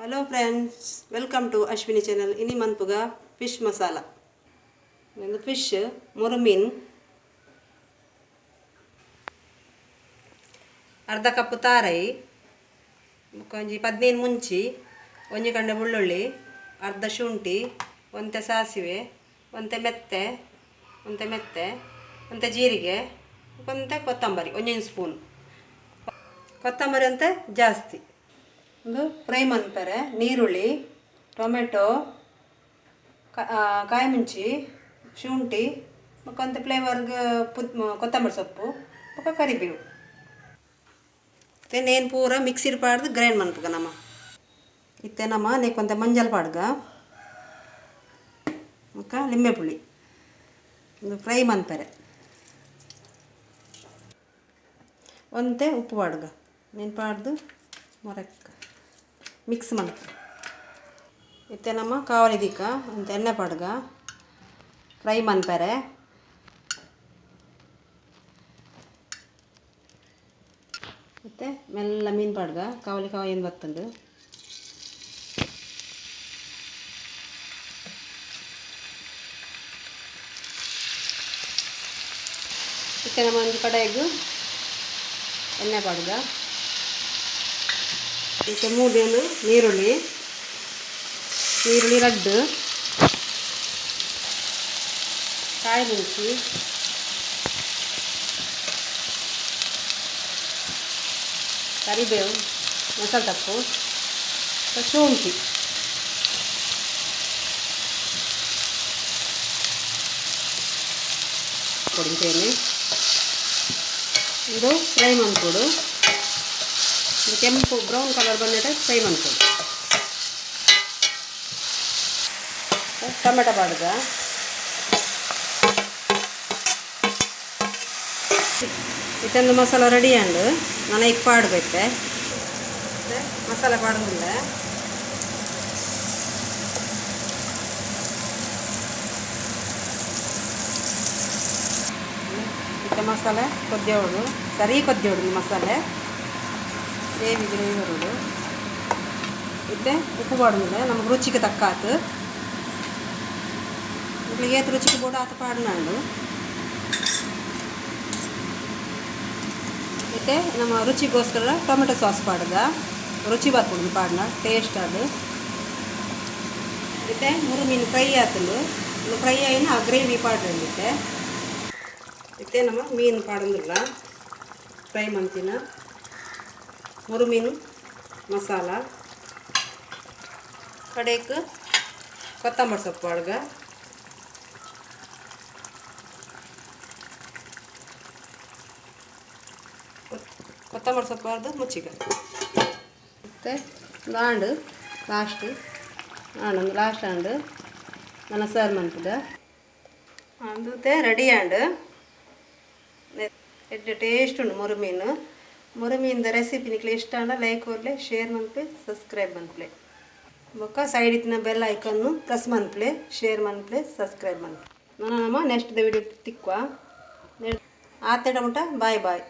Hello friends, welcome to Ashwini channel. ಇನಿ ಮನ್ಪುಗ fish masala. ಇಂದು fish ಮುರುಮೀನ್ ಅರ್ಧ cup ತಾರೈ, ಒಂಜಿ 15 ಮುಂಚಿ, ಒಂಜಿ ಕಂಡೆ ಬೆಳ್ಳುಳ್ಳಿ, ಅರ್ಧ ಶುಂಠಿ, ಒಂತೆ ಸಾಸಿವೆ, ಒಂತೆ ಮೆತ್ತೆ, ಒಂತೆ ಜೀರಿಗೆ, ಒಂತೆ ಕೊತ್ತಂಬರಿ, ಒಂಜೊಂದು ಸ್ಪೂನ್ ಕೊತ್ತಂಬರಿ ಅಂತೆ ಜಾಸ್ತಿ. ಒಂದು ಫ್ರೈ ಮನ್ಪರೆ ನೀರುಳ್ಳಿ, ಟೊಮೆಟೊ, ಕಾಯಿ ಮುಂಚಿ, ಶುಂಠಿ, ಬೊಕ್ಕ ಫ್ಲೇವರ್ಗೆ ಕೊತ್ತಂಬರಿ ಸೊಪ್ಪು, ಬೊಕ್ಕ ಕರಿಬೇವು. ನೇನು ಪೂರ ಮಿಕ್ಸಿಡ್ ಪಾಡ್ದು ಗ್ರೈಂಡ್ ಮನ್ಪುಗ ನಮ್ಮ. ಇತ್ತೆ ನಮ್ಮ ನೇಕೊಂತೆ ಮಂಜಲ್ ಪಾಡ್ಗ, ಬೊಕ್ಕ ಲಿಂಬೆ ಪುಳಿ ಒಂದು ಫ್ರೈ ಮನ್ಪರೆ. ಒಂತೆ ಉಪ್ಪು ಪಾಡ್ಗ, ನೀನು ಪಾಡ್ದು ಮೊರಕ್ಕ ಮಿಕ್ಸ್ ಮನ್ಪು. ಇತ್ತೆ ನಮ್ಮ ಕಾವಲಿ ದಿಕ್ಕ ಒಂತೆ ಎಣ್ಣೆ ಪಾಡ್ಗ, ಫ್ರೈ ಮನ್ಪರೆ. ಮತ್ತು ಮೆಲ್ಲ ಮೀನು ಪಾಡ್ಗ, ಕಾವಲಿ ಕಾವಲಿ ಬತ್ತಂಡು. ಇತ್ತೆ ನಮ್ಮ ಒಂದು ಕಡೆಗೂ ಎಣ್ಣೆ ಪಾಡ್ಗ. ಇತ್ತೆ ಮೂದೇನು ನೀರುಳ್ಳಿ, ನೀರುಳ್ಳಿ ರಡ್ಡು, ಕಾಯಿ ಮುಂಚಿ, ಕರಿಬೇವು, ಮಸಾಲೆ ತಪ್ಪು, ಶುಂಠಿ. ಕೊಡಿಂತೇನೆ ಇದು ಫ್ರೈ ಮನ್ಪೊಡು. ಕೆಂಪು ಬ್ರೌನ್ ಕಲರ್ ಬಂದಿಟ್ಟೆ ಫ್ರೈ ಮನ್ಪೊಡು. ಟೊಮೆಟೊ ಪಾಡ್ಗ. ಇತ್ತೊಂದು ಮಸಾಲ ರೆಡಿ ಆಂಡು ನಾನು ಈಗ ಪಾಡ್ಗ. ಇತ್ತೆ ಮಸಾಲೆ ಪಾಡೋದಿಲ್ಲ. ಇತ್ತೆ ಮಸಾಲೆ ಕೊದ್ಯೋಡು, ಸರಿ ಕೊದ್ಯೋಡು ಮಸಾಲೆ ಗ್ರೇವಿ ಗ್ರೇವಿ ಬರೋದು. ಇತ್ತೆ ಉಪ್ಪು ಪಾಡೋದಿಲ್ಲ, ನಮಗೆ ರುಚಿಗೆ ತಕ್ಕ ಆತು. ಏತು ರುಚಿಗೆ ಬೋಡು ಆತ ಪಾಡನಾಂಡು. ಮತ್ತು ನಮ್ಮ ರುಚಿಗೋಸ್ಕರ ಟೊಮೆಟೊ ಸಾಸ್ ಪಾಡ್ದ, ರುಚಿ ಬರ್ಪುಂಡು ಪಾಡ್ನ ಟೇಸ್ಟ್ ಅದು. ಮತ್ತು ಮುರು ಮೀನು ಫ್ರೈ ಆತಂಡು, ಫ್ರೈ ಆಯಿನ ಆ ಗ್ರೇವಿ ಪಾಡ್ರಂದಿತ್ತೆ. ಇತ್ತೆ ನಮ್ಮ ಮೀನು ಪಾಡೊಂದಿಲ್ಲ ಫ್ರೈ ಮಂತಿನ ಮುರು ಮೀನು ಮಸಾಲ. ಕಡೆಗೆ ಕೊತ್ತಂಬರಿ ಸೊಪ್ಪು ಪಾಡ್ಗ. ಕೊತ್ತಂಬರಿ ಸೊಪ್ಪು ಅರ್ಧ ಮುಚ್ಚಿಗ. ಮತ್ತು ಲಾಂಡು ಲಾಸ್ಟ್ ಆಂಡು ಲಾಸ್ಟ್ ಆಂಡು ನನ್ನ ಸರ್ವ್ ಮನ್ಪುದ. ಅಂದುತ್ತೆ ರೆಡಿ ಆಂಡು. ಎಡ್ಡೆ ಟೇಸ್ಟ್ ಉಂಡು ಮುರು ಮೀನು. ಮುರು ಮೀನ್ದ ರೆಸಿಪಿ ನಿಕ್ಲೆ ಇಷ್ಟ ಆಂಡ ಲೈಕ್ ಕೊರ್ಲೆ, ಶೇರ್ ಮನ್ಪೆ, ಸಬ್ಸ್ಕ್ರೈಬ್ ಮನ್ಪಲೆ. ಬೊಕ್ಕ ಸೈಡ್ ಇತ್ತಿನ ಬೆಲ್ ಐಕನ್ನು ಪ್ರೆಸ್ ಮನ್ಪಲೆ, ಶೇರ್ ಮನ್ಪಲೆ, ಸಬ್ಸ್ಕ್ರೈಬ್ ಮನ್ಪಲೆ. ನಾನು ನಮ್ಮ ನೆಕ್ಸ್ಟ್ ವಿಡಿಯೋ ತಿಕ್ವ. ಆತೇಡ ಮುಟ ಬಾಯ್ ಬಾಯ್.